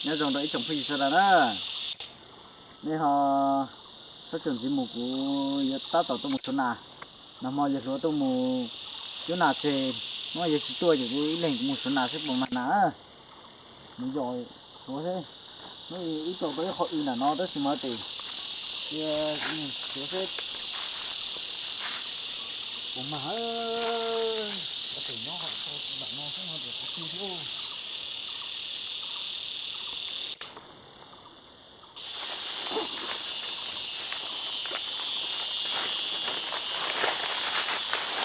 Nyob zoo rau ib tsoom phooj ywg sawv daws na, nej ho sawv tsees ntxiv mus kuv yuav tab tom tuaj mus suav nas. Nag hmo yawg hluas tuaj mus cuab nas tseg, hnub no yawg tsis tuaj ces kuv ib leeg kuv mus suav nas seb puas mag nas. Mus yos suav seb, hnub ib rau tau ib qho w nram no tab sis mas tes cia mus suav seb puas mag. Tes nyob nram no xwb no tes qhov twg thiab.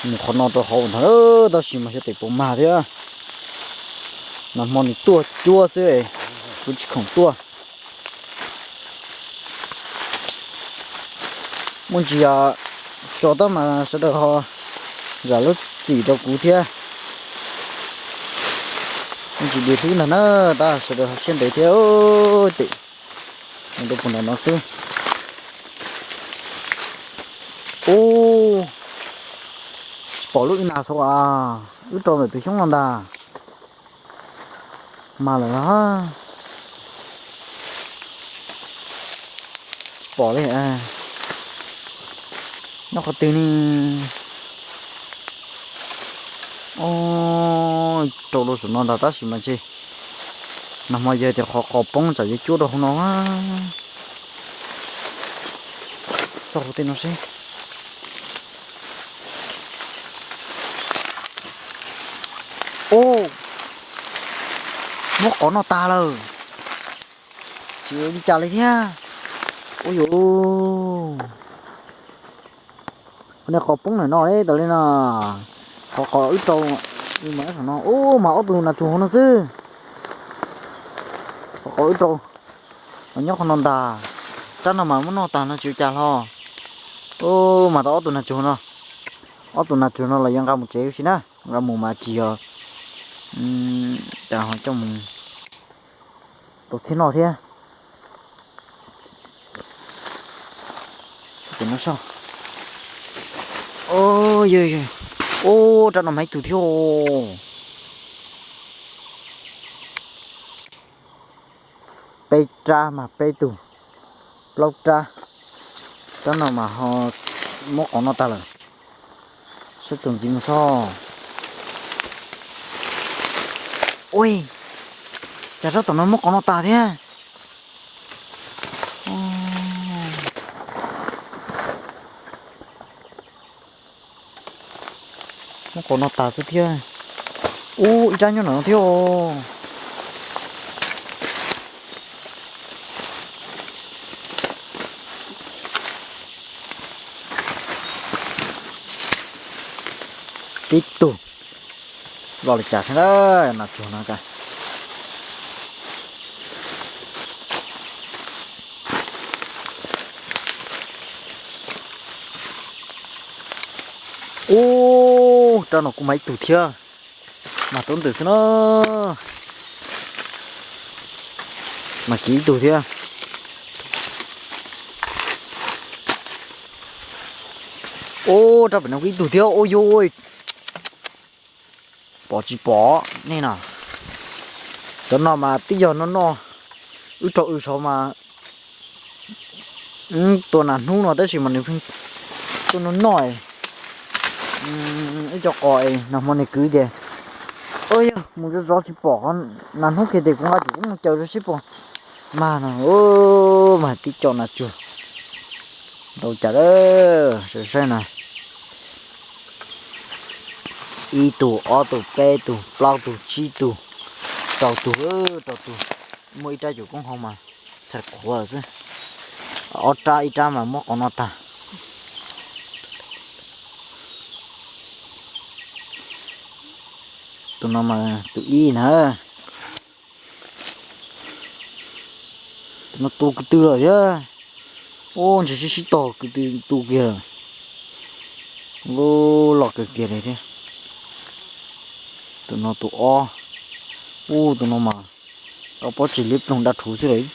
Mus qhov no rau hauv ntag, tab sis mas xyov tes puas mag thiab. Nag hmo nws tuaj cuab xwb, kuv tsis khoom tuaj. Muaj ntsis yog co tab mas sawv daws ho zam lub txim rau kuv thiab. Muaj ntsis li hlwb ntag na, tab sawv daws ho siab ntev thiab. Tes rau puag nram no xwb. Ub, tsis pom lub ib nas xwb as, wb rau ntawm tus xyoob no ntag. Mas lawm los tsis pom li. Nyob qhov twg ne? Rau rau saum no ntag tab sis mas ntshe nag hmo yog tias qhov qos poob tsam yog cuab rau hauv no. Xauj tej no seb. Ub, muab qos noj tag lawm. Tsis ua li cas li thiab. Ub yuav, qhov no qos poob ntawm no li tas li no. Qhov qos wb rau, no ub mas ob tug nas tsuag hauv no xwb. Qhov qos wb rau mas nyob qhov no ntag. Rab no mas muab noj tag no tsis ua cas hlo. Ub mas tau ob tug nas tsuag no. Ob tug nas tsuag no los yuav nqa mus tsev ua si na, nqa mus mas tsis yog, cas ho coj mus tau txhiab noj thiab. Ub, rab no mas ib tug thiab. Peb rab mas peb tug, plaub rab. Rab no mas ho muab qos noj tag lawm. Sab tsaus ntxiv mus soj. Ua cas rab tom no muab qos noj tag thiab. Muab qos noj tag xwb thiab. Ub, ib rab nyob no thiab os. Tib tug loj li cas thiab na, nas tsuag no ka. Ub, rab no kuj mas ib tug thiab. Mas tub ntws xwb na. Mas kiv ib tug thiab. Ub, rab pem no kuj ib tug thiab ua yuav. Pom tsis pom nej no. Cov no mas twb yog no noj, wb rau w saud mas tua nas hnub no tab sis mas nws tuaj noj noj. Ib co qos nag hmo nws kwv tias, yog mus zov zov tsis pom nas hnub kiag tias kuv nqa tsum ub mus caws rau seb puas mag no. Mas tib co nas tsuag ntau cas lawm, saib saib na. Ib tug, ob tug, peb tug, plaub tug, tsib tug, rau tug, rau tug. Muaj ib rab cuam koob hau mas txhais qhuav xwb. Ob rab, ib rab mas muab qos noj tag. Tus no mas tus ib na. Tus no tu kwv tw lawm thiab. Ub, ntshe sib sib tog kwv tw tu kiag lawm. Ub, loj kawg kiag li thiab. Tus no tus ob. Ub, tus no mas tau pob tsis liab ploog dab rhuv xwb lawm.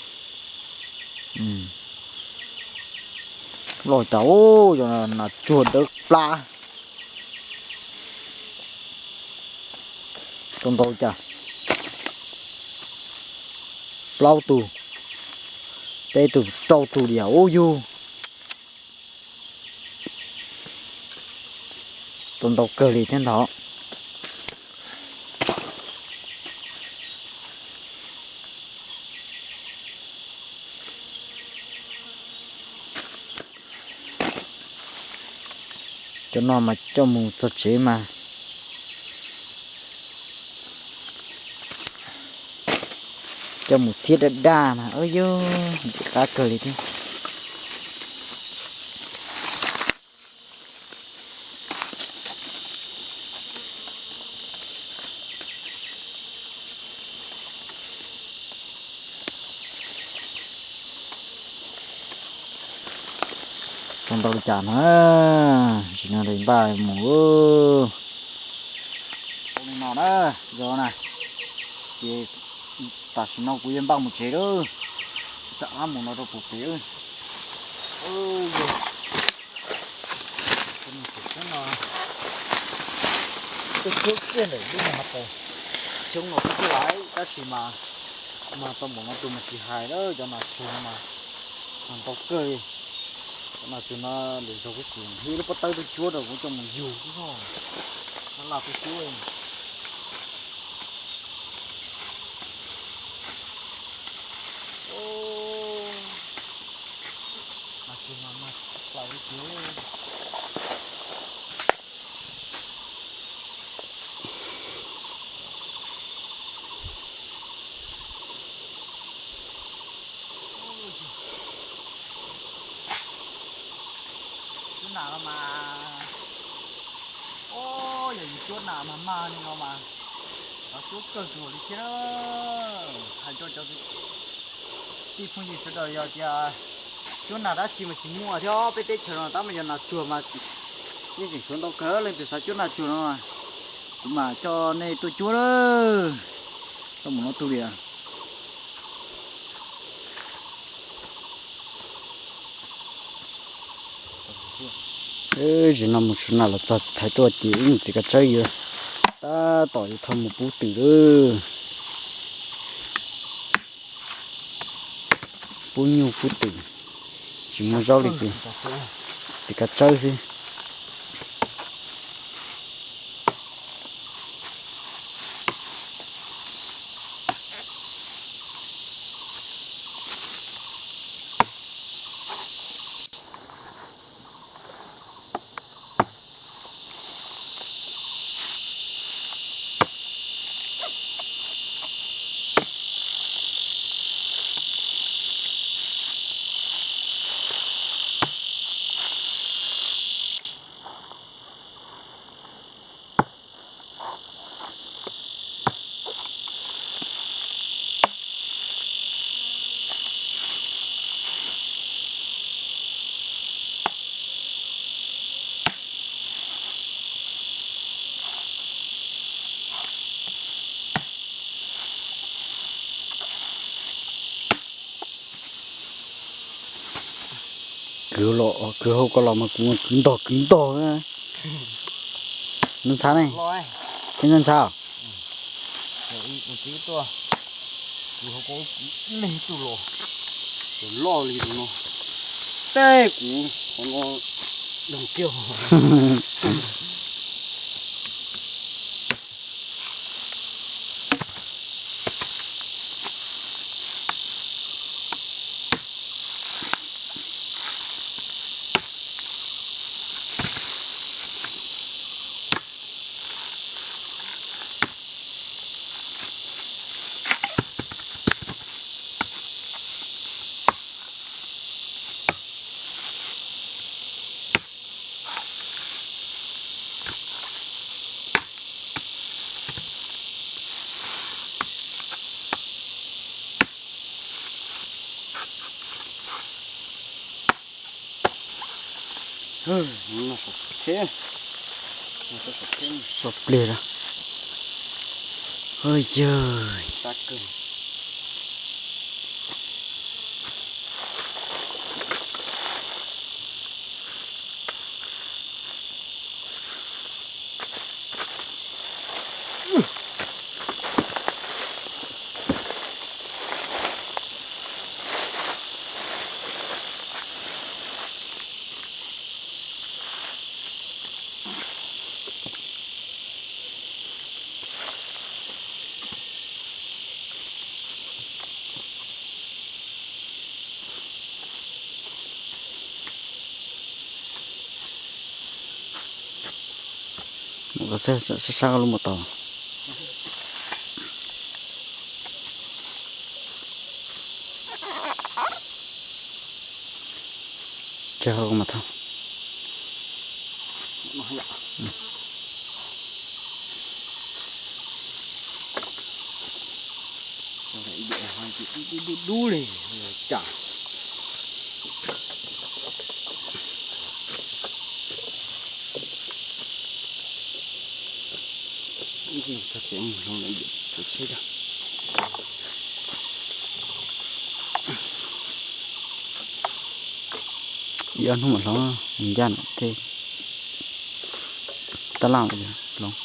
Loj tas, yog nas tsuag dawb plab. Tau ntau cas. plaub tug, peb tug rau tug diam ub yug. Tau ntau kawg li thiab ntag. Cov no mas coj mus txog tsev mas coj mus txiab daj daj mas ub yug ntxim qab kawg li thiab. Tau ntau li cas na, sim no li npaj mus ub. Li no na, yog na, ces tam sim no kuv yuav npaj mus tsev lawm, rov qab mus no rau puag pem. Tej cuab kiag ntawm lub no hov tas, xyoob no xwb thiab lawm tab sis mas, mas tau npaum no tus mas tsis hais lawm, cov nas tsuag no mas, mas ntau kawg li. Cov nas tsuag no lwm zaus kuv tsis hib lub pob tawb tuaj cuab rau kuv coj mus yug xwb, laj laj tuaj cuab. Nas tsuag mas mas plaws li ces. Cuab nas no mas, o, yog yus cuab nas mas mag li no mas, cov cuab kawg nkaus li thiab. Hais rau cov tij phooj ywg sawv daws yog tias cuab nas dab tsi mas tsis muaj thiab, peb teb chaws no tab mas yog nas tsuag mas yeej tseem tshuav ntau kawg. Leej twg xav cuab nas tsuag no, kuv mam coj nej tuaj cuab lawm. Tau mus no tu li. Zim no mus tshuav nas los txog tsis thaiv tuaj ces ib txiv kav tsawb yuav tab tom yuav thauj mus pub twm lawm. Pub nyuj pub twm, tsis muaj zaub li ces txiv kav tsawb xwb. Kwv los, kwv hauv ko los mas kuv kwv ntog kwv ntog. Nws ntxhab ne, koj ntxhab os. Tus loj li tus no, tej kuv qhov no doog kiag. Saum plig a. Yog Los xwb, sab sab lub mus tau. Tseg mas thauj. Dub dub li cas. Txog tsev mus hloov lawm, txaus tsheb tso. Ib ob hnub mam hloov, ncaj tej tab laj hloov.